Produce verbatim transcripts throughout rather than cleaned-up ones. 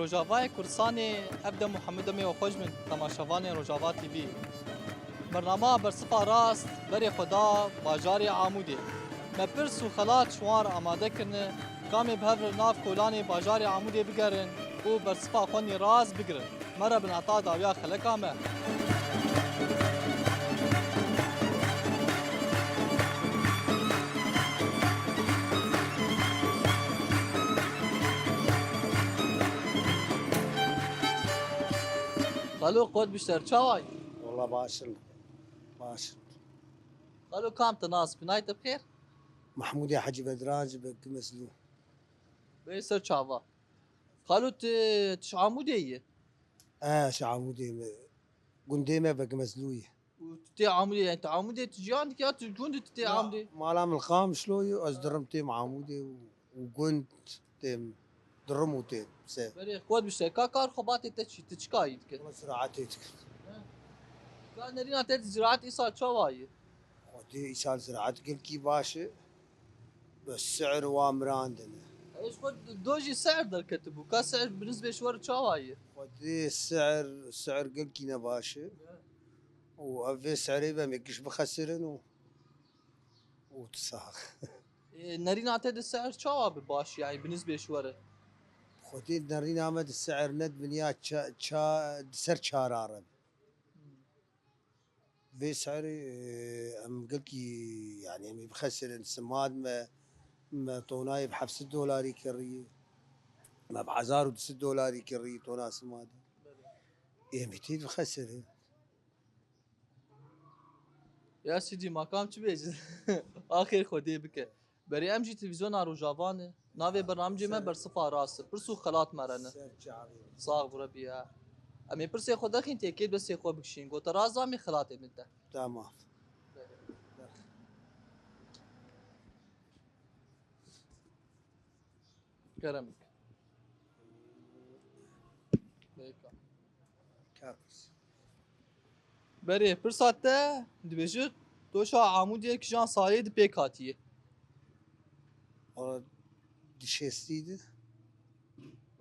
Rojavayê Kurdistanê, ev dem û hemû demê we xweş bin temaşevanên Rojava T V. Bernama Bersifa Rast berê xwe da bajarê Amûdê. Me pirs û xelat ji wan re amade kirine, kamê bi hev re nav kolanê bajarê Amûdê bigerin û bersifa xwe nî rast bigirin. Me re bin heta dawiya xeleka me. Xalo, qot bi ser, çawa yî? Wala baş in. Baş in. Xalo, kam te nas bi, nayê te bi xêr? Mahmûdê Hecî Bedran ji Bekî Meslû. Bê ser çava. Xalo, tu, tu ji Amûdê yî? E, ji Amûdê me. Gundê me Bekî Meslû ye. Û tu tê Amûdê, yani tu Amûdê tu jiyan dikî ya tu gund tu tê Amûdê? Mala min li Qamişlo ye, ez dirim têm Amûdê û, û gund têm, dirim û têm ser. Berê xwe bişte, ka kar xebatê te çi, tu çi karî dikî? Wala ziraetê dikim. He. Ka nerîna te di ziraet îsal çawa ye? Xwedê îsal ziraet gelkî baş e. Bi si'ir wa mirandine. Ez xwe do jî si'ir derketibû. Ka si'ir bi nisbê ji we re çawa ye? Xwedê si'ir, si'ir gelkî ne baş e. Ya. Û ev vê si'irê be me giş bixesirin û, û tu sax. Ê, nerîna te di si'ir çawa bi baş, yani bi nisbê ji we re? Xwedê nerîna me di si'ir ne di binya ça, ça, di ser çara re. Vê serê, e, em gelkî, yani em ê bixesirin, simad me, me tonayê bi heft sed dolarî kirî, me bi hezar û du sed dolarî kirî tona simadê. Ê, em ê tê bixesirin. Ya Sîdî, makam çi bêjin? Axir Xwedê bike. Berê em jî televîzyona Rojava ne. Navê bernamecê me Bersifa Rast e. Pirs û xelat me re ne. Ser çavê. Sax bi Rebî ya. Em ê pirsê xwe dexîn têkê destê xwe bikişîn. Gote rast da em ê xelatê din te. Tamam. Kerem bike. Bêka. Ka pirs. Berê, pirsa te dibêje, toşa Amûdê kijan salê di pêk hatiye? Valla di şêstî di.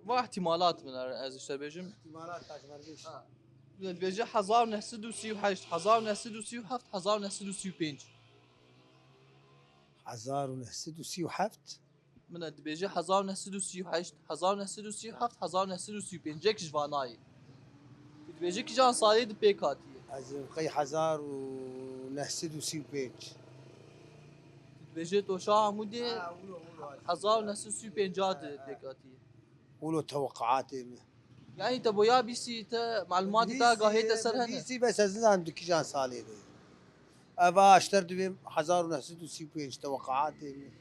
Va ihtimalat min er-, ez işte bêjim. İhtimalat kaç var, beş? Ha. Dibêje hezar û neh sed û sî û heşt, hezar û neh sed û sî û heft, hezar û neh sed û sî û pênc. Hezar û neh sed û sî û heft. Min e dibêje hezar û neh sed û sî û heşt, hezar û neh sed û sî û heft, hezar û neh sed û sî û pênc, yek ji vanayê. Tu dibêje kijan salê di pêk hatiye? Ez ê qey hezar û neh sed û sî û pênc. Tu dibêje toşa Amûdê hezar û neh sed û sî û pênc di pêk hatiye. Wilo teweqaatê min. Yani te boya bîsî, te malumatê te, agahê te ser hene? Bîsî, bes ez nizanim di kijan salê de. Eva ji te re dibêm hezar û neh sed û sî û pênc teweqaatê min.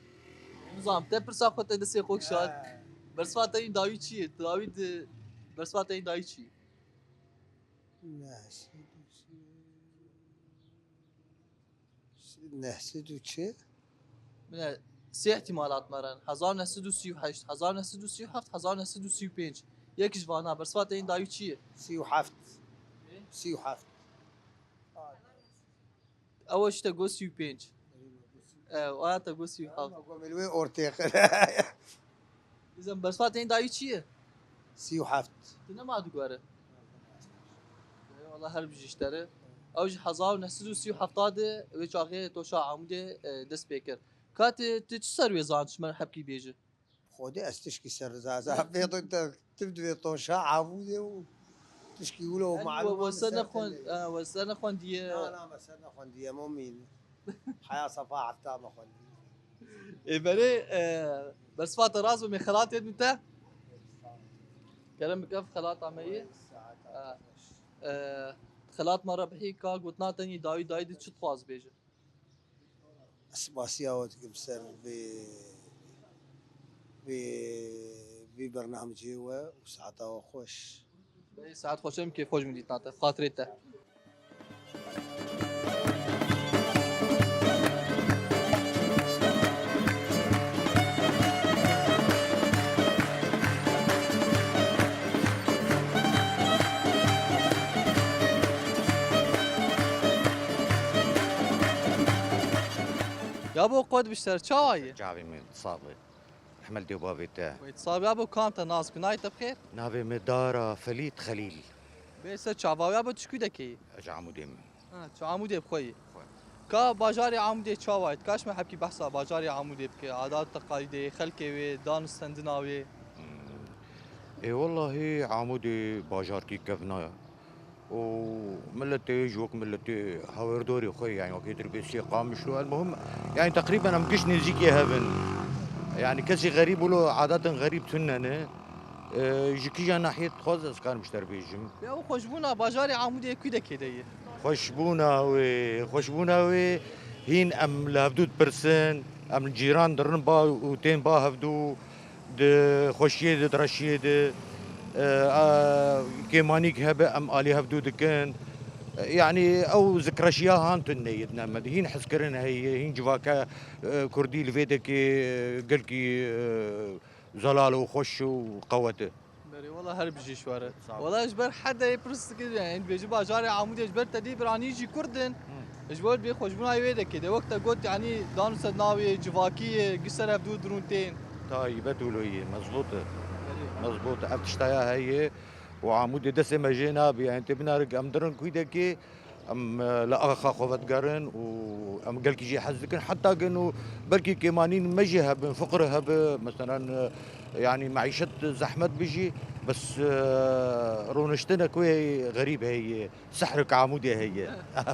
Nizam, te pirsa xwe te destê xwe kişand. He. Bersiva te yên dawî çi ye? Dawî di bersiva te yên dawî çi ye? Neh sed û sî. Neh sed û çi? Bine, sê ihtimalat me re ne. Hezar neh sed û sî û heşt, hezar neh sed û sî û heft, hezar neh sed û sî û pênc. Yek ji vana, bersiva te yên dawî çi ye? Sî û heft. Ê? Sî û heft. Ew işte got sî û pênc. Ew, aya te got sî û heft. Ama gomel wê ortê xire. Nizam, bersiva te yên dawî çi ye? Sî û heft. Tu nema digore. Eyvallah, her bijî ji te re. Ew ji hezar û neh sed û sî û heft de wê çaxê toşa Amûdê, e, dest pê kir. Ka tu, tu çi ser wê zan ji me hepkî bêje? Xwedê ez tişkî ser zaza. Vê de te, tu divê toşa Amûdê û tişkî wilo û. Yani, we, we ser nexwend-, e, we ser nexwendiye. Na, na, me ser nexwendiye, momîn. Heya sefa hefta me xwendî. Ê berê, e, bersiva te rast be, me xelatê min te. Kerem bike, ev xelata me yê. E, e, xelat me re bihî, ka gotina te nî dawî dayî di çi dixwaz bêje? Ez spasiya we dikim ser vê, vê, vê bernamecê we û saeta we xweş. Bey, saet xweş, em kêf xweş min dîtina te. Xatirê te. Ya bo qod bişter, çawa ye? Çavê min sax be. Hemel dê bavê te. Wê sax be, ya bo kam te nas bi, nayê te bi xêr? Navê min Dara Felît Xelîl. Bê ser çava ya bo tu ji kû dekeyî? Ez Amûdê me. Ha, tu Amûdê bi xwe yî. Xwe. Ka bajarê Amûdê çawa ye? Kaş me hebkî behsa bajarê Amûdê bike, adat teqalîdê xelkê wê, dan û stendina wê. Hmm. Ê wellahî Amûdê bajarkî kevna ye. û miletê ji wek miletê hawirdorê xwe, yani wekî Dirbêsiyê, Qamişlo, el muhim, yani teqrîben em giş nêzîkê hev in. Yani kesî xerîb wilo adetin xerîb tune ne. E, ji kîja nahiyê dixwaz ez karim ji te re bêjim. Ya û xweşbûna bajarê Amûdê kû dekê de ye? Xweşbûna wê, xweşbûna wê hîn em li hevdû dipirsin, em li cîran dirin ba û tên ba hevdû. Di xweşiyê de, di reşiyê de, e, a, kêmanîk hebe em alî hevdû dikin. E, yanî ew zikreşiya han tune ye di nav me de. Hîn hezkirin heye, hîn civaka, e, kurdî li vê dekê, e, gelkî, e, zelal û xweş û qewet e. Berê, wela her bijî ji we re. Sağ ol. Wela ji ber hede yê pirs dikir, yani, dibêji bajarê Amûdê ji ber te dî biranî jî kurd in. Hı. Ji bo dibê xweşbûna wê dekê de. Wek te got, yani, dan û sedna wê civakî ye, giş ser hevdû dirûn tên. Taybet wilo ye, mezbût e. Berê. Mezbût e. Ev tiştaya heye û Amûdê destê me jê nabe. Yani, tê binare em dirin kû dekê, Em, e, li axa xwe vedigerin û em gelkî jê hez dikin. Heta gin û belkî kêmanîn me jî hebin, fiqir hebe, meselen, e, yanî meîşet zehmet bi jî, bes, e, rûniştinek wê xerîb heye, sehrik Amûdê heye.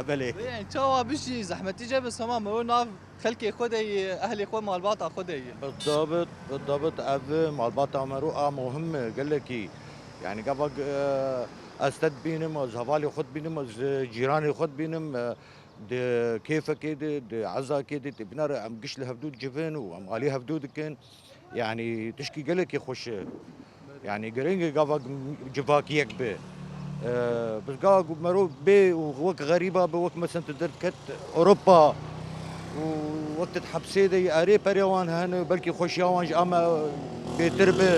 Belê. Vê, yani, çawa bijî, zehmetî jê bi sema me nav xelkê xwe de yê, ehlê xwe, malbata xwe de yê. Bidabit, bidabit ev malbata me ro a muhim e, gelekî. Yani gava, e, ez te dibînim, ez hevalê xwe dibînim, ez, e, cîranê xwe dibînim, e, di kêfekê de, di ezakê de, tê binare em giş li hevdû dicivin û em alî hevdû dikin. Yani tişkî gelekî xweş e. Yani girîng e gava civakiyek be. Ee, bi gava ku merov bê û wek xerîba be, wek mesela tu derdiket Ewropa û wek tu di hepsê de yî, erê perê wan hene, belkî xweşiya wan ji ame bêtir be,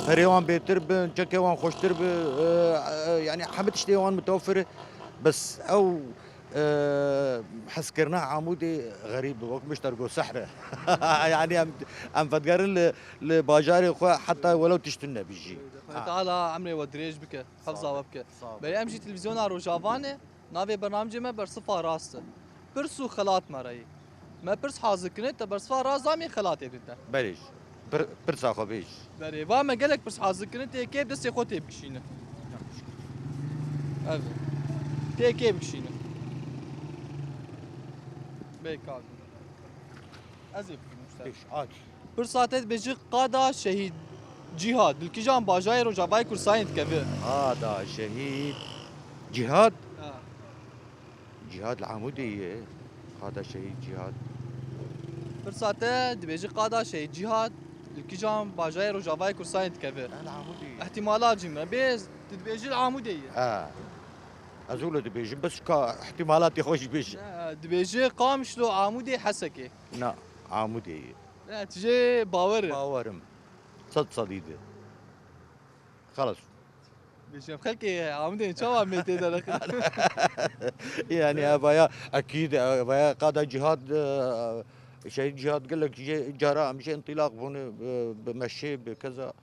perê wan bêtir bin, çekê wan xweştir be, ee, e, yani hemî tiştê wan mutewfir e. Bes ew, ee, hezkirina Amûdê xerîb be, wek min ji te re got, sehr e. Yani em, em vedigerin li, li bajarê xwe heta welew tişt tune bî jî. Xwedê Teala emrê we dirêj bike, hefza we bike. Sağ ol. Berê em jî televîzyona Rojava ne, navê bernamecê me Bersifa Rast e. Pirs û xelat me re ye. Me pirs hazir kirin, te bersifa rast da, em ê xelatê bidin te. Berê jî. Pir-, pirsa xwe bêj. Berê, va me gelek pirs hazir kirin, tê kê bi destê xwe tê bikişîne. Ev. Tê kê bikişîne. Bê kak. Ez ê bikim işte. Pêş, aç. Pirsa te dibêjî qada şehîd Cîhad, li kîjan bajarê Rojavayê Kurdistanê dikeve? Qada şehîd Cîhad? Ha. Cîhad li Amûdê ye. Qada şehîd Cîhad. Pirsa te dibêjî qada şehîd Cîhad, li kîjan bajarê Rojavayê Kurdistanê dikeve? Li Amûdê ye. Îhtîmalat jî me. Bê, tu dibêjî li Amûdê ye. Ha. Ez wilo dibêjim, bes ka îhtîmalatê xwe jî bêjim. Ne, dibêjî Qamişlo, Amûdê, Hesekê. Na, Amûdê ye. Ne, tu jê bawer e. Bawerim. Sed sedî de. Xelas. Bêjim, xelkê Amûdê çawa me tê de rexin? Yani, evaya ekîd, evaya qada cîhad, e, şehîd cîhad gelek jê cara em jê întilaq bûne, e, bi meşê, bi keza.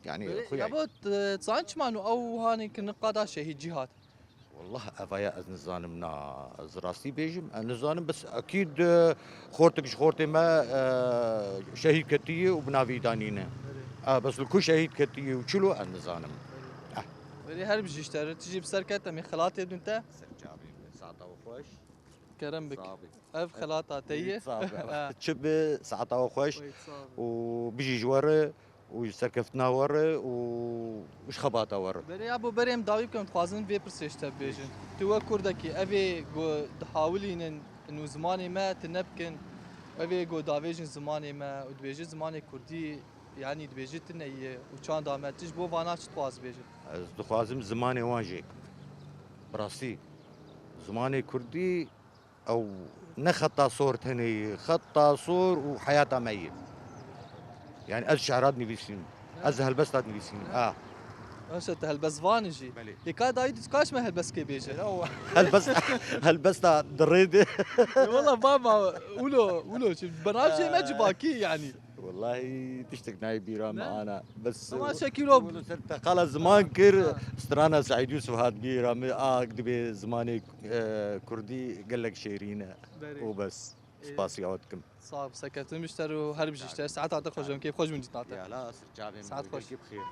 Yani, Belê, xuyay. Ya bo, t-, zan çima nû ew hanê kirin qada şehîd Cîhad? Wallah, evaya ez nizanim na, ez rastî bêjim, ez nizanim, bes ekîd, e, xortik ji xortê me, e, şehîd ketiye û bi navî danîne. Belê. E, bes li ku şehîd ketiye û çilo ez nizanim. Belê. Eh. Belê, her bijî ji te re, tu jî bi ser ket, em ê xelatê bidin te. Ser çavê min, saeta we xweş. Kerem bik. Sağ bî. Ev xelata te ye. Sağ bî. Ha. Çi bi, saeta we xweş. Wê, sağ bî. Û bijî ji we re û ji serkeftina we re û ji xebata we re. Berê ya bo berê em dawî bikim, dixwazin vê pirsê ji te bibêjin. Tu wek kurdekî, ev ê ku dihawilînin û zimanê me tune bikin, ev ê ku davêjin zimanê me û dibêjin zimanê kurdî, yanî dibêjin tune ye û çanda me, tu ji bo vana çi dixwaz bêjin? Ez dixwazim zimanê wan jê kim. Bi rastî, zimanê kurdî ew ne xeta sor tenê ye, xeta sor û heyata me ye. Yani ez şi'ra dinivîsînim. Ha. Ez helbesta dinivîsînim. Ha. Ha. Baş e, tu helbestvan î jî. Belê. Lê ka dayî tu kaş me helbestkê bêje? Helbest, helbesta di rê de. E, wala baba, ulo, ulo, çi, bernamecê me civakî yani. Wellahî tiştek nayê bîra me Ne? ana. Bes Ama e, şekîlo wilo ser teqala ziman kir, Ha. strana Seîd Yusuf hat bîra me, a dibê zimanê, e, kurdî gelek şêrîn e. Berê. Û bes. Ê, Spasiya we dikim. Sağ ol, serkeftin bişter û her bijîşte. Saeta te xweş be, keyf xweş bin dîtna te. Ya la, sir çavê min, Saet xweş. Gelkî bixêr.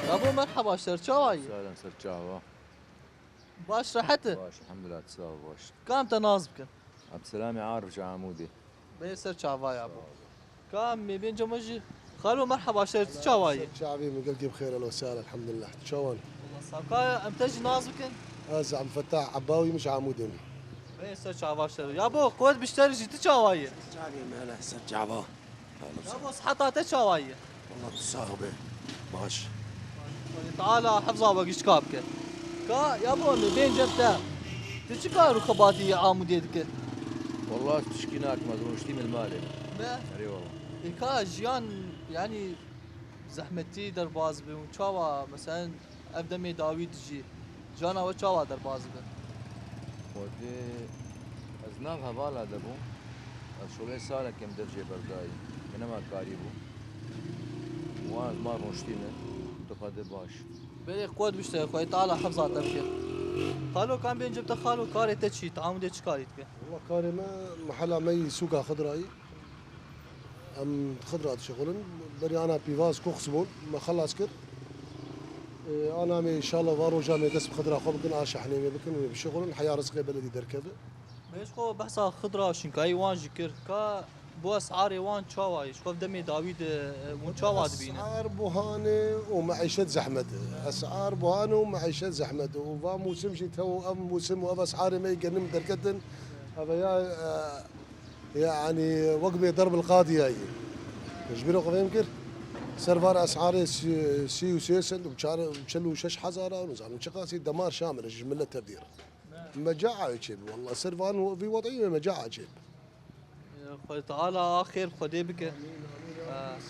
Yabo merhaba, ser çawa yî? Sağ olun, ser çawa. Baş, rehet e? Baş, elhamdülillah, sağ ol, baş. Kam te nas bikin? Abdülselamê Arif ji Amûdê. Bê ser çava ya bo. Ka mêbên cema jî. Xalo merhaba, şer tu çawa yî? Ser çavê min, gelkî bi xêr, elo sal, elhamdülillah. Tu çawan? Allah sağ. Ka em te jî nas bikin? Ez Em Fetah Ebawî, min ji Amûdê me. Bê ser çava şer. Ya bo, qwet bişter jî tu çawa yî? Çavê min hele, ser çava. Ya bo, siheta te çawa ye? Wallah tu sax be. Baş. Xwedê Teala hefza we gişka bike. Ka, ya bo, em ê bên cem te. Tu çi kar û xebatî Amûdê dike? Wallah tişkî nakim, ez rûniştî min malê. Ne? Erê wallah. Ê ka jiyan, yanî zehmetî derbaz be û çawa, meselen, ev demê dawî dijî, jana we çawa derbas dibe? Xwedê ez nav hevala de bûm. Ez şolê salek im dev jê berdayî. Min nema karî bû. Wan ez ma rûniştî min. Tu xwedê baş. Berê qwet bişte, Xwedê Teala hefza te bike. Xalo, kan bên cem te xalo, karê te çi? Te Amûdê çi karî dike? Wala karê me, mehela me yî sûka Xidrayî. Em xidra dişixulin. Berî ana pîvaz koks bûn. Me xelas kir. Ê, ana me înşallah va roja me dest bi xidra xwe bikin, a şehnê me bikin, wê bişixulin. Heya rizqê beledî derkeve. Me ji xwe behsa xidra şinkayî wan jî kir. Ka bo esarê wan çawa ye? Ji xwe demê dawî de, e, hûn çawa dibînin? Esar buhane û meîşet zehmet e. Esar buhane û meîşet zehmet e. Û va mûsim jî tew ev mûsim û ev esarê me yê genim derketin. Ev ya, e, Yanî wek bê derb li qadiyayî. Ji bîr xwe fêm kir. Ser van esarê sî, sî û sê sent û çar, çil û şeş hezar a, nizanim çiqasî demar şamil ji millet tevdîr. Meca'a çêbû, wallah, ser van vî wed'î me meca'a çêbû. Xwedê Teala a xêr Xwedê bike. Amîn, amîn, ya Rabbi.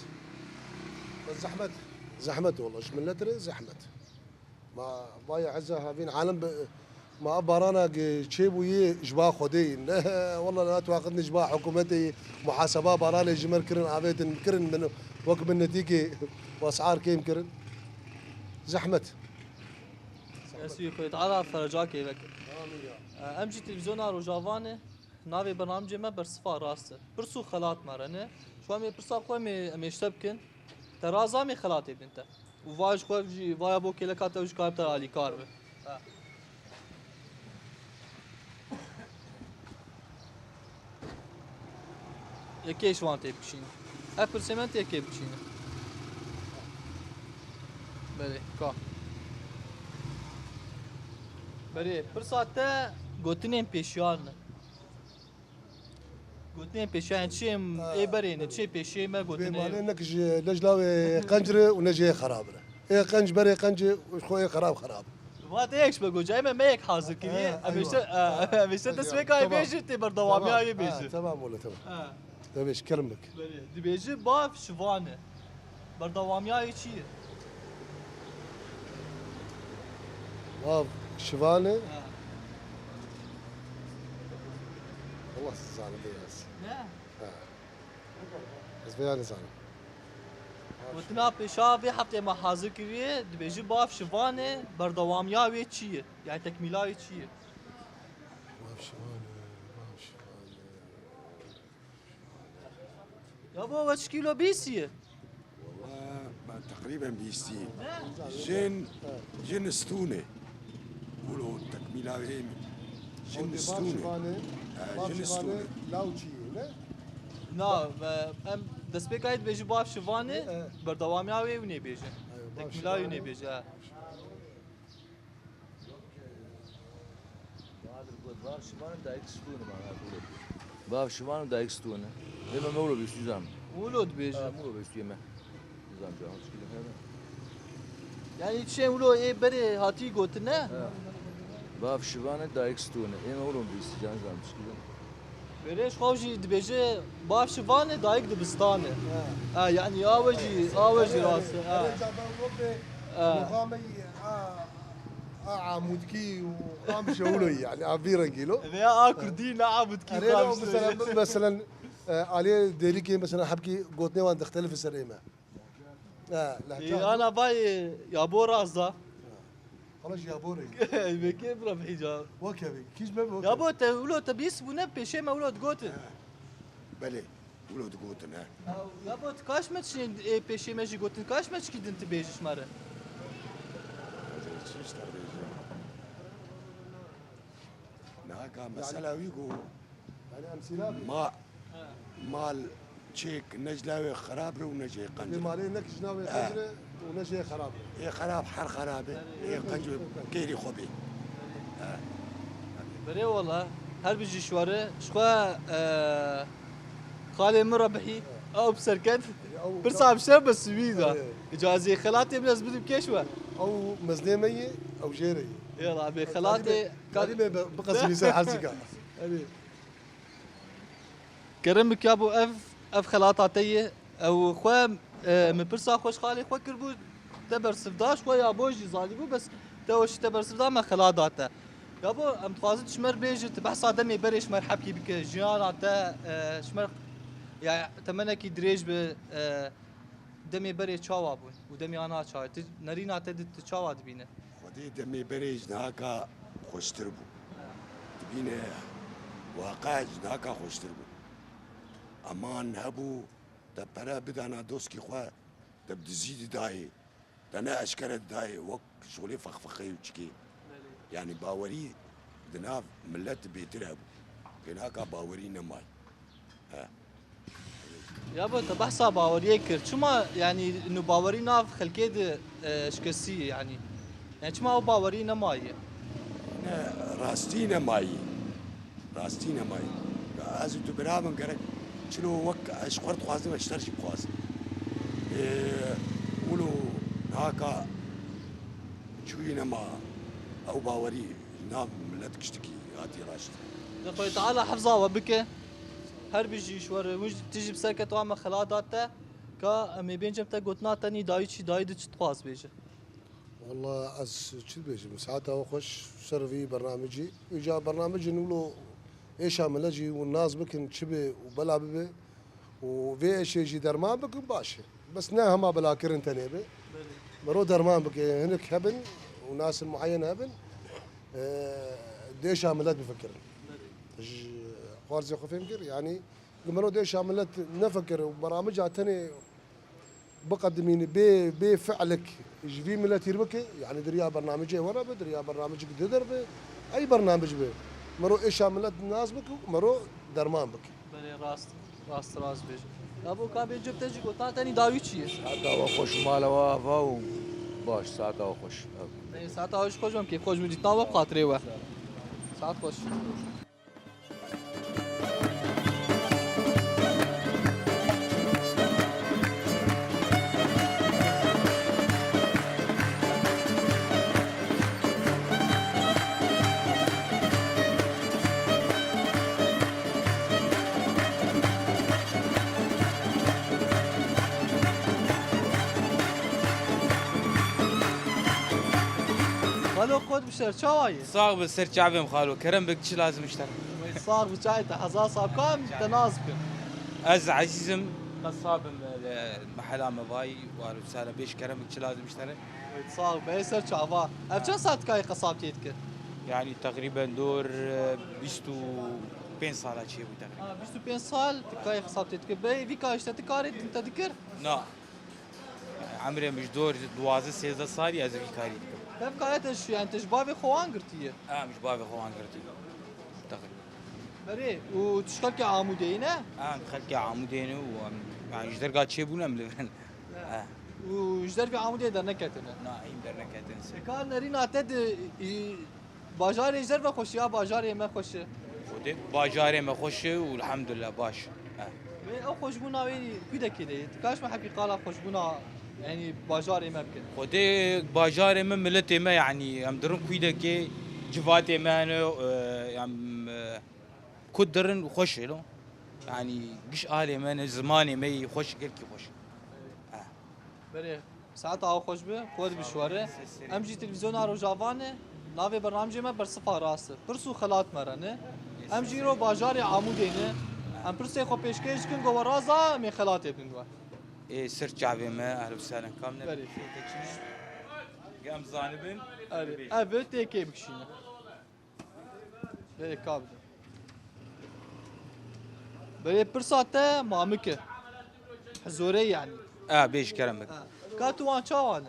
Bes zehmet, zehmet, wallah, ji millet re zehmet. Ma vay eza havîn alem bi, ma ev barana ge-, çêbûyê ji ba Xwedê yî. Ne, wela ne tu aqil ne ji ba hikûmetê yî. Muhaseba baranê ji me kirin, avêtin kirin min, wek min netîkê esar kêm kirin. Zehmet. Esî Xwedê Teala fereca kê veke. Amîn ya. Em jî televîzyona Rojava ne. Navê bernamecê me Bersiva Rast e. Pirs û xelat me re ne. Şu em ê pirsa xwe em ê, em ê ji te bikin. Te raza me xelatê bin te. Û va ji xwe jî, vaya bo kêleka te jî kar te alîkar be. Ha. Yekê ji wan tê bikişîne. Ev pirsê me tê kê bikişîne. Belê, ka. Belê, pirsa te gotinên pêşiyar ne. Gotinên pêşiyan çi ê berê ne, çi ê pêşiyê me gotinê. Bê mane nek ji, ne ji lawê qenc re û ne jê xerab re. Ê qenc berê qenc e, xwe ê xerab xerab. Vat ê yek ji me gocayê me, me yek hazir kiriye. Ha, Em ê eywa. işte, Ha, em ê işte eywa. dest pê kayê Tamam. bêjî, tê berdewamiya Tamam. yê Ha, bêjî. Tamam oğlum, tamam. Ha. Dibêj, kerem bik. Belê. Dibêjî bav şivan e. Berdewamiya wê çi ye? Bav şivan e. Ha. Allah siz zanî biraz. Ne? Ha. Ez vêya nizanim. Gotina pêşa vê heftê me hazir kiriye, dibêjî bav şivan e, berdewamiya wê çi ye? Yani tekmîla wê çi ye? Bav şivan e, bav şivan e. Ya bo, we çi kîlo bîstiye? Wala, ben teqrîben bîstiye. Jin, jin stûne. Wilo tekmîla wê min. Jin stûne. Ha, jin stûne. Law çi ye, ne? Na, em destpêka yê dibêjî bav şivan e, berdewamiya wê wî nêbêje. Tekmîla wî nêbêje, ha. Bahadır got, bav şivan dayik stûne, mana, wilo. Bav şivan dayik stûne. Ê me, me wilo bîstî zam. Wilo dibêje. Ha, wilo bîstî me. Zam can, çi dibêje? Yani çi wilo ê berê hatî gotine? Ha. Bav şivan dayik stûne. Ê me wilo bîstî can, zam çi dibêje? Berê ji xwe jî dibêje, bav şivan e, dayik dibistan e. Ha. Ha, yanî awe jî, awe jî rast e. Ha. Erê, cadan wek Ha. muxameyî, a, a amûdkî û a mişewloyî, yanî a vî rengî lo. Veya a kurdî, ne amûdkî, Erê, xwe lo, mişewloyî. Mesela, mesela, e, aliyê Dêrikê, mesela, hebkî gotinê wan dixtelif ser ê me. E, lehça Ê, ana vay, e, ya bo razda. Hala ji ya bo re. Vekê bira bêja. Wek hebî. Kî ji me wek Ya hebî. bo te wilo te bîst bûne pêşê me wilo digotin. He. Belê. Wilo digotin, he. Ya bo tu kaş me çi, ê, pêşê me jî gotin, kaş me çikî din tu bêjî ji me re. Çi ji te bêjim? Naka mesela wî ku Yani emsîla bî. Ma-, mal çêk ne ji lawê xirab re û ne jê qenc re. Malê ne ki ji navê He. qenc re û ne jê xirab re. Ê xirab her xirab e. Ê qenc wê kêrî xwe bê. He. Berê wala, her bijî şware, ji xwe, e, xalê min re bihî, ew bi ser ket, Ya ew pirsa bi şer bi sivî da. He. Îca ez ê xelatê min ez bidim kêş we. Ew meznê me yê, ew jê re yê. Yala, bê xelatê Kadî me, kadî me bi-, biqesimî ser hesika. Hadi. Kerem bike bo ev, ev xelata te ye. Ew xwe, e, min pirsa xwe ji xalê xwe kiribû, te bersivda, ji xwe ya bo jî zanîbû, bes te weşî te bersivda me xela da te. Ya bo, em dixwazin tu ji me re bêjî, tu behsa demê berê ji me re hebkî bike, jiyana te, e, ji me re, ya temenekî dirêj bi, e, demê berê çawa bûn û demê ana çawa? Tu nerîna te di tu çawa dibîne? Xwedê demê berê ji nihaka xweştir bû. Dibîne waqe ji nihaka xweştir bû. Eman hebû, te pere bidana doskî xwe, te bi dizî didayê, te ne eşkere didayê, wek şolê fexfexeyê û çikê. Belê. Yanî bawerî di nav milet bêtir hebû. Pênaka bawerî nemayî. He. Ya bo te behsa baweriyê kir. Çima, yanî, nu bawerî nav xelkê de, e, şikestî ye, yanî? Yani çima ew bawerî nemaye? Ne, rastî nemayî. Rastî nemayî. Ya ez û tu bira bin gerek çilo wek ez ji xwe dixwazim, ez ji te jî bixwazim. Ê, wilo naka çûyî nema ew bawerî nav milet kiştikî hatî raşt. Xwedê Teala hefza we bike. Her bijî ji we re, win jî, tu jî bi ser ket wa me xela da te. Ka em ê bên cem te gotina te nî dayî çi, dayî di çi dixwaz bêje? Walla ez çi dibêjim, saeta we xweş ser vî bernamecî. Îca bernamecên wilo êşa mile jî hûn nas bikin çi bê û bela bibe û vê êşê jî derman bikin baş e. Bes ne hema belakirin tenê be. Belê. Mero derman bike, hinek hebin û nasin muheyen hebin, e, di êşa milet bifikirin. Belê. Ji xwarzê xwe fêm kir, yanî Li mero dêşa milet nefikir û bernameca tenê biqedimîne bê, bê fi'lik ji vî miletî bike, yanî di riya bernamecê we re be, di riya bernamecek di der be, ey bernamec be. Mero êşa milet nas bike û mero derman bike. Belê, rast, rast, rast bêje. Ya bo ka bê cib te jî gotan tenî dawî çi ye? Saeta we xweş, mala we ava û baş, saeta we xweş. Ey, saeta we jî xweş be, em kêfxweş bin, dîtina we bi xatirê we. Saet xweş. Xalo, qot bi ser, çawa ye? Sax bi ser çavêm xalo, kerem bik, çi lazim ji te re? Wey, sax bi, çayê te hezar sax, kam te nas bikim? Ez Ezîz im, qesab im, li mehela me vayî, war û sare bêj, kerem bik, çi lazim ji te re? Wey, sax be, ser çava. Ev çend saet kayê qesab tê dikir? Yani teqrîben dor, e, bîst û pênc sala çêbû teqrîben. Ha, bîst û pênc sal tu kayê qesab tê dikir. Bey, vî kayê ji te tu karê din te dikir? Na. Emrê min ji dor duwazdeh sêzdeh salî ez vî karî dikim. Tev kare te ji, yani te ji bavê xwe wan girtiye? Em ji bavê xwe wan girtiye. Teqrîben. Berê, û tu ji xelkê Amûdê yî ne? Em xelkê Amûdê ne û em, yani ji derga çêbûn em li vir in. Ya. He. Û ji dervê Amûdê derneketine? Na, hîn derneketine. Ê, ka nerîna te di, î, Bajarê ji derve xweş e ya bajarê me xweş e? Xwedê bajarê me xweş e û elhamdulillah baş. Eh. Wê ew xweşbûna wê kûdekê de ye. Tu kaş me hebî qala xweşbûna, yanî bajarê me bike? Xwedê bajarê me, miletê me, yanî em dirin kûdekê, civatê me hene, e, em, e, Ku dirin xweş e lo. Yanî giş alê me ne, zimanê me yî xweş, gelkî xweş. Ha. Berê, saeta aw xweş be, xwe bişwere. Em jî televîzyona Rojava ne, navê bernamjê me Bersifa Rast e. Pirs û xelat me re ne. Em jî îro bajarê Amûdê ne. Em pirsê xwe pêşkêş dikin, go we raza, em ê xelatê bidin we. Ê, ser çavê me, ehlen û sehlen, kam ne? Berê. Em zanibin. Erê, ev tê kê bikişîne. Berê ka bide. Berê pirsa te mamik e. Hizorê yanî. Ha, bêj kerem bik. Ha. Ka tu wan çawa ne?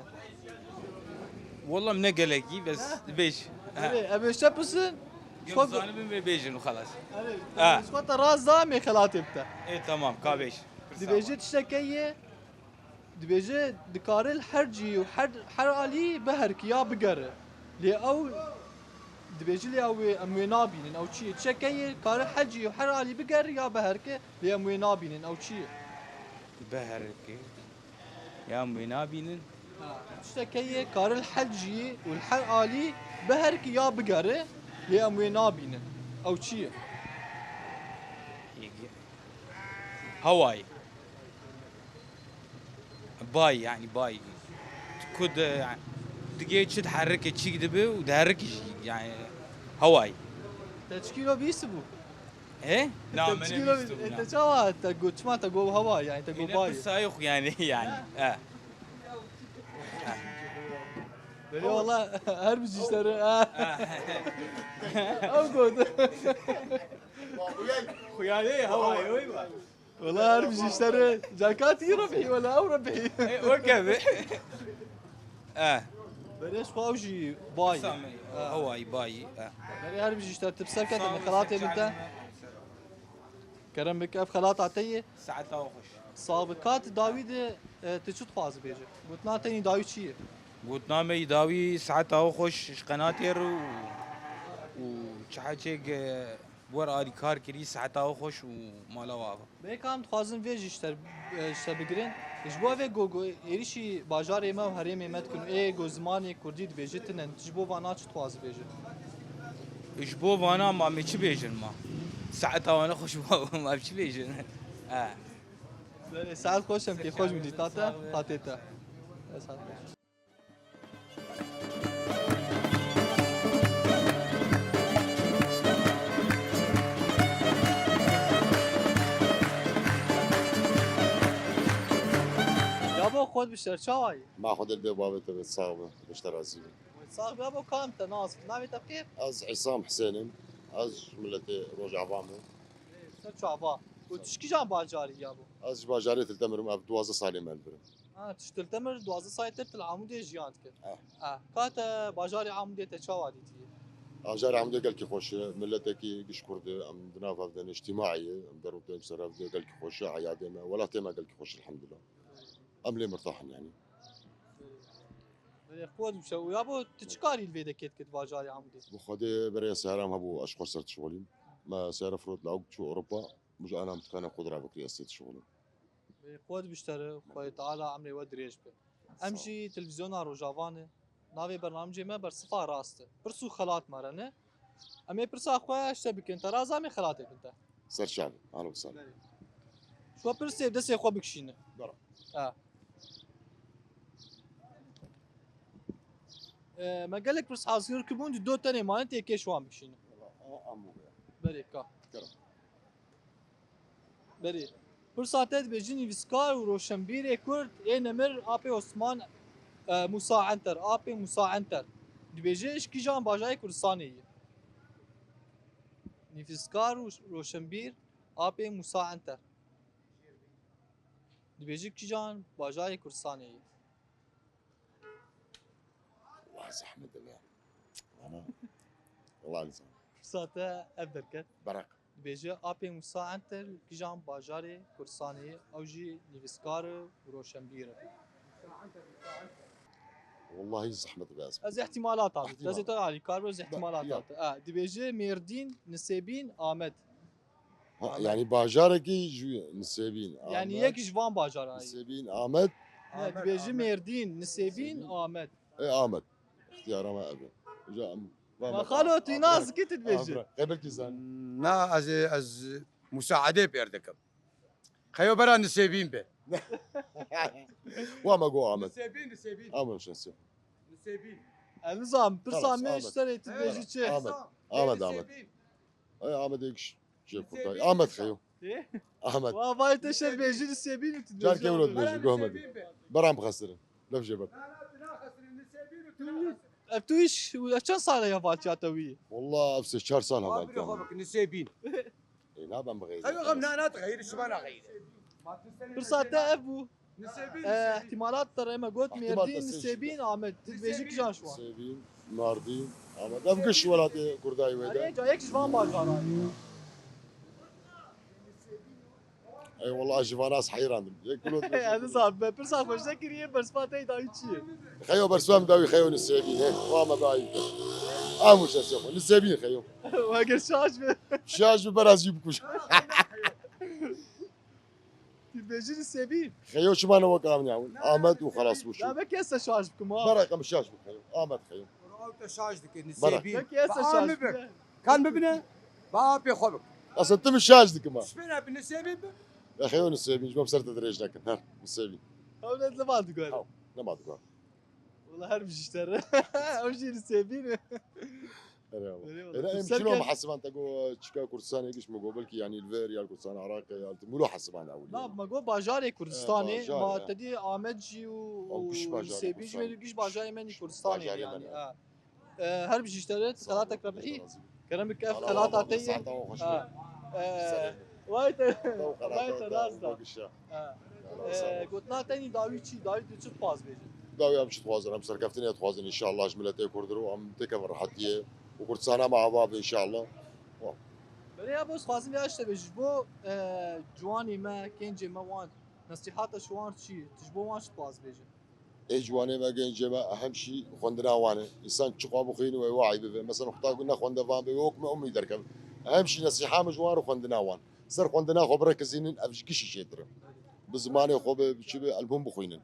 Wallah min ne gelekî, bes bêj. Ha. Berê, em ê şte pisin. Em zanibin vê bêjin û xelas. Erê, ha. Ji xwe te rast da, em ê xelatê bite. Ê, tamam, ka bêj. Dibêje tiştekê ye. Dibêje, dikare li her cihî û her, her alî biherike ya bigere. Lê ew dibêje, lê ew ê, em wê nabînin. Ew çi ye? Çekê ye, kare her cihî û her alî bigere ya biherike, lê em wê nabînin. Ew çi ye? Biherike ya em wê nabînin. Ha, tiştekê ye, kare li her cihî û li her alî biherike ya bigere, lê em wê nabînin. Ew çi ye? Hewayê. Bay, yanî bay. Ku di, yanî, digê çi diherike, çîk dibe û diherike jî, yanî, hewayê. Te çi kîlo bîst bû? He? Na, te me çi kîlo bîst bû, e, na. Te çawa, te got, çima te got hewa, yanî, te got bay. Pirsayê xwe, yanî, yanî. Ha. He. Belê wala her bijîştere, ha. Ha. Ew got. Xuyalê hewayê, oy ba. Wala her bijîştere, cakatî rebihî, wala ew rebihî. E, weke be. E. Berê ji xwe ew jî bayî. Same, e, hewayî bayî, e. Berê her bijîşte tu bi ser kete, xelatê min te. Kerem bike, ev xelata te ye. Saeta we xweş. Sax be. Ka tu dawî de, e, tu çi dixwazî bêje? Gotina te yî dawî çi ye? Gotina me yî dawî, saeta we xweş ji qenatê re û, û çi heçêk, e, Wer alîkar kirî, seheta we xweş û mala we ava. Bê kam dixwazin vê jî ji te, ji te bigirin. Ji bo vê go, go êrîşî bajarê me û herêmê me dikin û ê go zimanê kurdî dibêje tine, ji bo vana çi dixwazi bêje? Ji bo vana ma me çi bêjin ma? Seheta wana xweş ma, ma çi bêjin? He. Belê, saet xweş em kê xweş bidî, tate, hatê te. Saet xweş. Yabo, xwe bişer, çawa yî? Ma xwe dil bê bavê te bê, sax be, bişte razî be. Sax be, yabo, kam te nas, navê te kê? Ez Îsam Hisênim, ez ji miletê Rojava me. Ser çava. Û tu ji kîjan bajarî yabo? Ez ji bajarê Tiltemir im, ev duwazdeh salê me li vir im. Ha, tu ji Tiltemir duwazdeh salê tir tu li Amûdê jiyan dikir. Eh. Ha, ka te bajarê Amûdê te çawa dîtiye? Bajarê Amûdê gelkî xweş e, miletekî giş kurd e, em di nav hev de ne, îctîmaî ye, em der û dem ser hev de gelkî xweş e, heyatê me, welatê me gelkî xweş e, elhamdulillah. Em lê mirtah in yanî. Belê, xwe dibişe. Û yabo, tu çi karî li vê dekê dikir di bajarê Amûdê? Bi Xwedê berê seyaram hebû, ez ji xwe ser dişixulîm. Me seyara firot li ewk çû Ewropa, min ji ana min dikane xwe dira bikirî, ez tê dişixulîm. Belê, xwe dibiştere, Xwedê Teala emrê we dirêj be. Em jî televîzyona Rojava ne. Navê bernamecê me Bersifa Rast e. Pirs û xelat me re ne. Em ê pirsa xwe ji te bikin. Te raza em ê xelatê bin te. Ser çavê, alo ser. Belê. Ji xwe pirsê bi destê xwe bikişîne. Bera. Ha. E, me gelek pirs hazir kiribûn, di do tenê mane, tê kê ji wan bikişîne. Wala, a, a mû be. Berê ka. Kerem. Berê. Pirsa te dibêjin nivîskar û roşenbîrê Kurd ê nemir Apê Osman, e, Musa Enter. Apê Musa Enter. Dibêje ji kîjan bajarê Kurdistanê ye? Nivîskar û roşenbîr Apê Musa Enter. Dibêje kîjan bajarê Kurdistanê ye? Wah, zehmet e be. Ana. Wah, nizam. Pirsa te ev derket. Berek. Dibêje Apê Musa Enter kîjan bajarê Kurdistanê ye, ew jî nivîskar e û roşenbîr e. Wallahî zehmet e be ez. Ez ihtimalat adim. Destê te alîkar be, ez ihtimalat adim. Ha, dibêje Mêrdîn, Nisêbîn, Amed. Ha, yanî bajarekî ji Nisêbîn, yanî Amed. Yek ji van bajaran ye. Nisêbîn, Amed. Ne, dibêje Mêrdîn, Nisêbîn, Amed. E, Amed. Îxtiyara me ev e. Îja em Ma xalo, tu nas dikî, tu dibêjî. Qebelkî zan. Na, ez, ez musaadê pêr dikim. Xeyo bera Nisêbîn be. Wa me go Ahmet. Nisêbîn, Nisêbîn. Ahmet Şensi. Nisêbîn. Ez nizam, pirsa Xelas, me Ahmet. Ji serê tu dibêjî çi? Ahmet. Ahmet, Ahmet. Nisêbîn. Ay, Ahmet ek şey kurtar. Ahmet Xeyo. Ê? Ahmet. Wa vay te şer bêjî Nisêbîn tu dibêjî. Car kewlo dibêjî, go Ahmet. Beram bixesirin. Lef jê bed. Ev tu iş, ev çend sal e hevaltiya te wî? Wallah, ev sê çar sal hevaltiya me. Nisêbîn. Ê, naben bixeyî. Ew xem na, na dixeyî, şima naxeyî. Pirsa te ev bû. Nisêbîn, e, Nisêbîn. Îhtimalat te re me got, Mêrdîn, Nisêbîn, Amed. Tu dibêjî kijan şiwan? Nisêbîn, Mardîn, Amed. Ev giş welatê Kurdayê wê de. Erê, ca yek ji van bajaran. Ey, wallah, ji van ez heyrandim. Yek kilo. Ez nizam, me pirsa xwe ji te kiriye, bersiva te dawî çi ye? Xeyo bersiva min dawî xeyo Nisêbîn, he. Wa me dayî. Amu şesê xwe. Nisêbîn xeyo. Weger şaş be. Şaş be, berazî bikuş. Tu dibêjî Nisêbîn. Xeyo çima ne wek amnî awin? Ahmet û xelas bû şu. Ya be kes te şaş bikim ha. Bera kam şaş bik xeyo. Ahmet xeyo. Ew te şaş dike, Nisêbîn. Bera. Be kes te şaş bik. Kan bibine, ba apê xwe bik. Aslında tu min şaş dikim ha. Spêna bi Nisêbîn bi. Ya xeyo Nisêbîn, ji bo ser te dirêj nekin. Her Nisêbîn. Ew ne, ne ma digar. Ew, ne ma digar. Wala her bijî ji te re. Ew jî Nisêbîn e. Erê wala. Erê wala. Êne em çilo me hesiban te go çika Kurdistanê giş me go belkî yanî li vir ya Kurdistan Iraqê ya li Mûlo hesiban ewil. Na, me go bajarê Kurdistanê, bajarê, ma he. Te dî Amed jî û, û giş bajarê Nisêbîn jî Kurdistanê. Me giş bajarê me nî Kurdistanê yanî. He. E, her bijî ji te re, xelatek rebihî. Kerem bike ev xelata te ye. Vay te, vay te rast da. E, gotina te nî dawî çi, dawî tu çi dixwaz bêjî? Dawî em çi dixwazin, em serkeftinê dixwazin înşallah ji miletê Kurd re û em têkevin rehetiyê û Kurdistana me ava be înşallah. Belê ya bo dixwazim ya ji te bêjî, ji bo, e, ciwanê me, kêncê me wan, nesîhata ji wan çi ye? Tu ji bo wan çi dixwaz bêjî? Ê ciwanê me, gencê me, ehem şî xwendina wan e. Însan çiqa bixwîne wê wahî bibe. Mesela, heta ku nexwendevan be, wê wek me umî derkeve. Ehem şî nesîha min ji wan re xwendina wan. Ser xwendina xwe birekizînin, ev ji gişî çêtir e. Bi zimanê xwe be, bi çi be, elbûm bixwînin.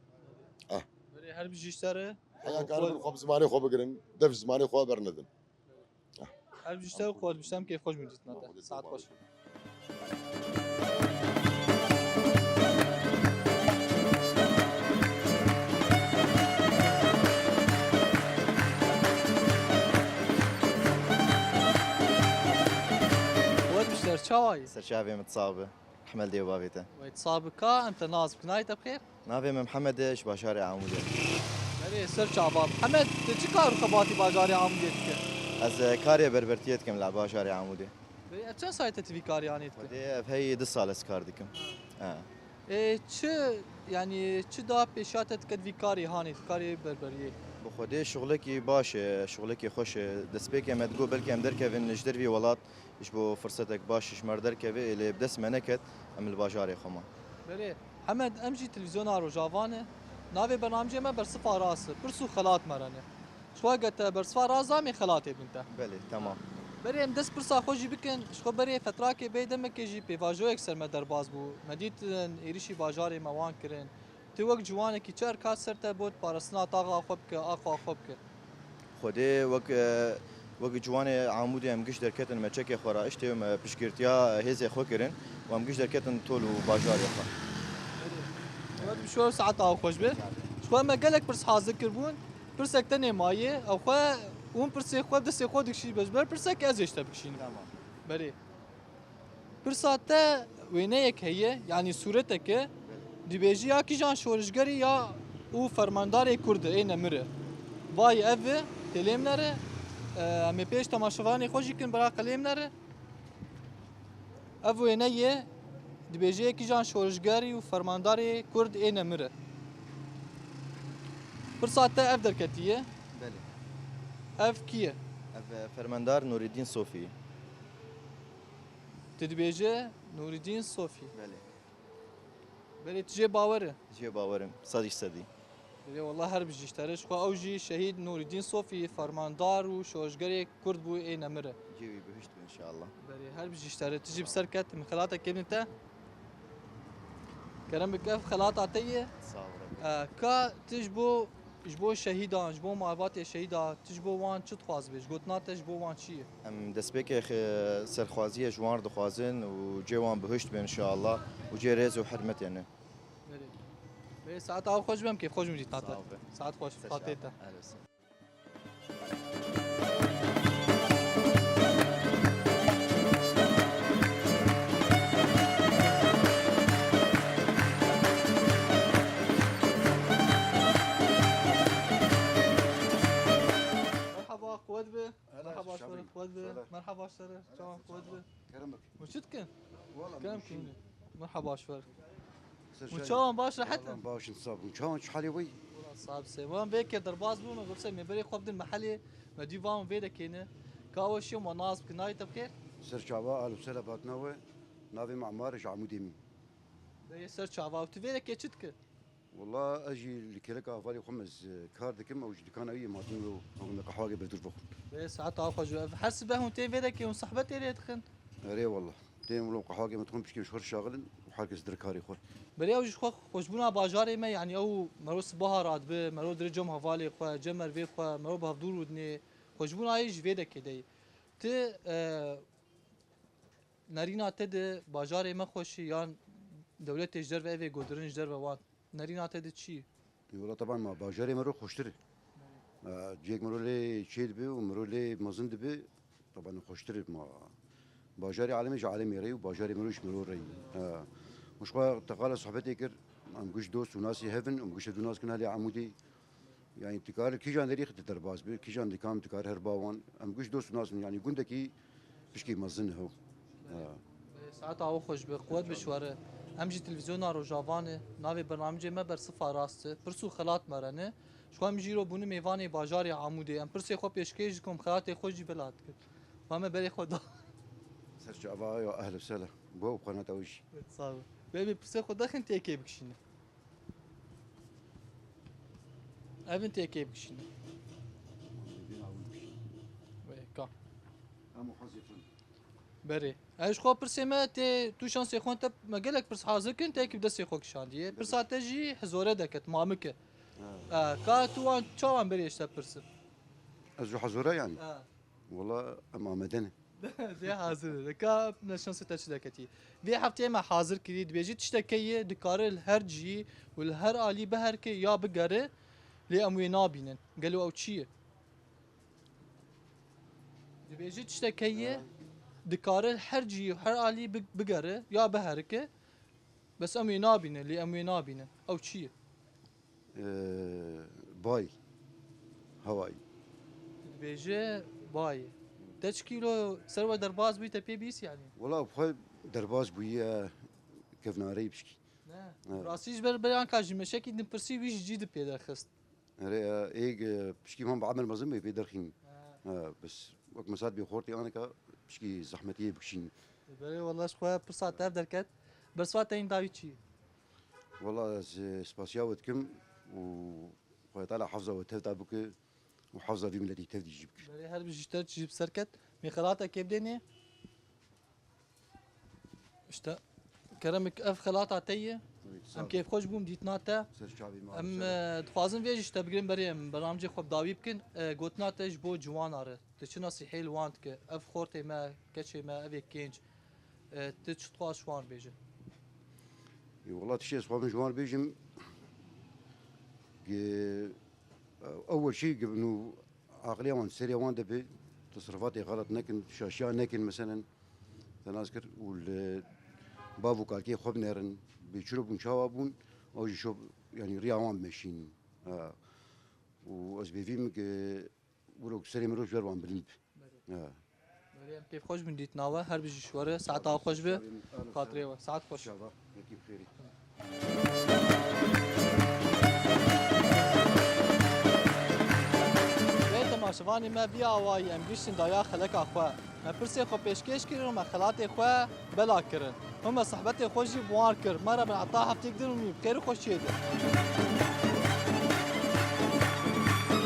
Eh. Belê, her bijî ji te re. Heya karibin xwe bi zimanê xwe bigirin, dev ji zimanê xwe bernedin. Her bijî ji te û xwe dibîstem kêf xweş bûn dîtina te. Saet xweş. Xwe dibîster çawa yî? Ser çavê min sax be. Hemel dê û bavê te. Wey, sax bi ka, em te nas bikin, navê te bi xêr? Navê min Mihemed e, ji bajarê Amûdê. Belê, ser çava. Mihemed, tu çi kar û xebatî bajarê Amûdê dike? Ez, e, karê berbertiyê dikim li bajarê Amûdê. Belê, ev çend salê te tu vî karî hanê dike? Xwedê ev heyî du sal ez kar dikim. Ha. Ê, çi, yanî, çi da pêşiya te dike di vî karî hanê, di karê berberiyê? Bi Xwedê şixulekî baş e, şixulekî xweş e. Destpêkê me digot belkî em derkevin ji dervî welat, ji bo firsetek baş ji me re derkeve, ê lê bi dest me neket, em li bajarê xwe man. Belê. Hemed, em jî televîzyona Rojava ne. Navê bernamecê me Bersifa Rast e. Pirs û xelat me re ne. Ji xwe eger te bersifa rast da, em ê xelatê bidin te. Belê, temam. Berê em dest pirsa xwe jî bikin. Ji xwe berê fetrakê bê demekê jî pêvajoyek ser me derbas bû. Me dîtin êrişî bajarê me wan kirin. Tu wek ciwanekî çi erka ser te bot parastina taxa xwe bike, axa xwe bike? Xwedê wek, e, wek ciwanê Amûdê em giş derketin meçekê xwe re, îştê me piştgirtiya hêzê xwe kirin û em giş derketin tol û bajarê xwe. Wek bi şor saeta xwe xweş be. Ji xwe me gelek pirs hazir kirbûn. Pirsek tenê maye, ew xwe hûn pirsê xwe destê xwe dikişî, ji ber pirsek ez ê ji te bikişînim. Tamam. Belê. Pirsa te wêneyek heye, yanî sûretek e, dibêjî ya kîjan şorişgerî ya û fermandarê Kurd e, ê nemir e. Vay ev e, tê lêm nere, e, em ê pêş temaşevanê xwe jî kin, bira qelêm nere. Ev wêne ye, dibêje yê kîjan şorişgerî û fermandarê Kurd ê nemir e. Pirsa te ev derketiye. Belê. Ev kî ye? Ev, e, fermandar Nûreddîn Sofî ye. Tu dibêje Nûreddîn Sofî. Belê. Belê, tu jê bawer e? Jê bawer im, sedî sedî. Belê, wallah her bijî ji te re. Ji xwe ew jî şehîd Nûreddîn Sofî, fermandar û şoreşgerê Kurd bû ê nemir e. Cê wî bihişt be înşallah. Belê, her bijî ji te re. Tu jî bi ser ket, min xelatek kevin te. Kerem bike, ev xelata te ye. Sağ ol. E, ka tu ji bo Ji bo şehîdan, ji bo malbatê şehîda, tu ji bo wan çi dixwazibê? Ji gotina te ji bo wan çi ye? Em destpêkê xe-, serxwaziyê ji wan re dixwazin û cê wan bihişt be inşallah û cê rêz û hurmetê ne. Belê. Belê, saeta xweş be, em kêfxweş bin dîtina te. Sağ ol be. Saet xweş, Ser xatê şad. Te. Ehlê ser. Merhaba, quwet be. Hele, Merhaba, şabî. Şwere, quwet be. Şöyle. Merhaba, şwere. Hele, Çawan, ser quwet çawa. Be. Kerem bik. Û çi dikin? Wala, Kerem bik. Merhaba, şwere. Ser Û çay. Çawan, baş, rehet in? Wala, baş in, sağ bûn. Çawan, çi halê wê? Wala, sağ bise. Wan vê ke derbas bûn, gurse me berê xwe bidin mehelê, me dî van vê de kêne. Ka we şiyo ma nas bikin, nayê te bixêr? Ser çava, alû sela batina we. Navê me Amar, ji Amûdê min. Berê ser çava, û tu vê de kê çi dikir? Wala ez jî li kêleka hevalê xwe me ez, e, kar dikim, ew ji dikana wî ye, matin û ew me qehwagê bi dûr bixwin. Bê saeta xwe ji ev her sibe hûn tê vê de kê hûn sohbetê lê dixin? Erê wala. Têm wilo qehwagê me dixwin, pişkê ji xwe re şaxilin û her kes dir karê xwe. Berê ew ji xwe xweşbûna bajarê me, yanî ew mero sibaha radibe, mero dire cem hevalê xwe, cem mervê xwe, mero bi hevdûr û dinê xweşbûna yê ji vê de kê de ye. Ti, e, Nerîna te di bajarê me xweş e yan dewletê ji derve evê godirin ji derve wan? Nerîna te di çi ye? Wala teban ma bajarê me ro xweştir e. E, cihek miro lê çê dibe û miro lê mezin dibe, teban xweştir e ma. Bajarê alemê ji alemê re ye û bajarê miro ji miro re ye. E, û ji xwe teqala sohbetê kir, em giş dost û nasî hev in, em giş hev nas kin helê Amûdê. Yani dikare kîjan derî xite derbas be, kîjan dikam dikare her bawan. Em giş dost nas in, yani gundekî pişkî mezin ho. Ha. Saeta we xweş be, quwet be şwere. Em jî televîzyona Rojava ne, navê bernamecê me Bersifa Rast e. Pirs û xelat me re ne. Ji xwe em jî îro bûne mêvanê bajarê Amûdê. Em pirsê xwe pêşkêş dikin, xelatê xwe jî bela dikin. Ma me berê xwe da. Ser çava ya, ehl û sehla. Bo qanata wî jî. Sağ ol. Bê, bê pirsê xwe dexin têkê bikişîne. Evin têkê bikişîne. Wê, ka. Em û hezê xwe. Berê. Ez ji xwe pirsê me tê, tu şansê xwe te, me gelek pirs hazir kirin, têkî bi destê xwe kişandiye. Berê. Pirsa te jî hizore deket, mamik e. Ha. E, ka tu wan çawan berê ji te pirsin? Ez ji hizore yani? Ha. Wala em amade ne. Dê hazir e. Ka ne şansê te çi deketî? Vê hefteyê me hazir kirî. Dibêjî tiştekê ye, dikare li her cihî û li her alî biherike ya bigere, lê em wê nabînin. Gelo ew çi ye? Dibêjî tiştekê ye, Ha. dikare li her cihî û her alî bi-, bigere ya biherike, bes em wê nabînin, lê em wê nabînin. Ew çi ye? Ee, bay. Hawayî. Dibêje bay. Te çi kîlo ser we derbas bûyî, te pê bîst yanî? Wala xwe derbas bûyî, e, kevnareyî pişkî. Ne. Evet. Rastî ji ber beyan ka ji meşekî din pirsî wî ji cî di pê derxist. Erê, e, êg, e, pişkî van bi emir mezin bê pê derxîn. Ha. E, bes wek mesat bê xortê aneka pişkî zehmetiyê bikişîn. Berê wala ji xwe pirsa tev derket. Bersiva te yîn dawî çi? Wala ez, e, spasiya we dikim û Xwedê Teala hefza we tev da bike û hefza vî miletî tev dî jî bike. Berê her bi ji te jî bi ser ket. Mê xelata kê bidênê? İşte keremik ev xelata te ye. Sağ ol. Em kêfxweş bûn dîtina te. Ser çavê me. Em, e, dixwazin vê jî ji te bigirin berê em bernamecê xwe bi dawî bikin. E, gotina te ji bo ciwana re. Tu çi nesîheyê li wan dike? Ev xortê me, keçê me, ev ê kênc. E, tu çi dixwaz ji wan bêje? Ê, wela tiştê ez xwazim ji wan bêjim, ge-, ew weşî ge-, nû aqilê wan, serê wan de be, tesrifatê xelet nekin, şaşiya nekin, meselen, te nas kir, û li bav û kalkê xwe binêrin, bê çiro bûn, çawa bûn, ew jî şo, yanî riya wan bimeşînin. Ha. Û ez bêvîm ge-, Wilo ku serê mirov ji ber wan bilind be. Belê. Ha. Belê, em kêfxweş bin dîtina we. Her bijî ji we re. Saeta we xweş be. Xatirê we. Saet xweş. Şava. Yekî bi xêrî. Belê temaşevanê me, vî awayî em gihiştin dawiya xeleka xwe. Me pirsê xwe pêşkêş kirin û me xelatê xwe bela kirin. Hûn me sohbetê xwe jî bi wan kir. Me re bin heta hefteyek din û bi xêr û xweşiyê de.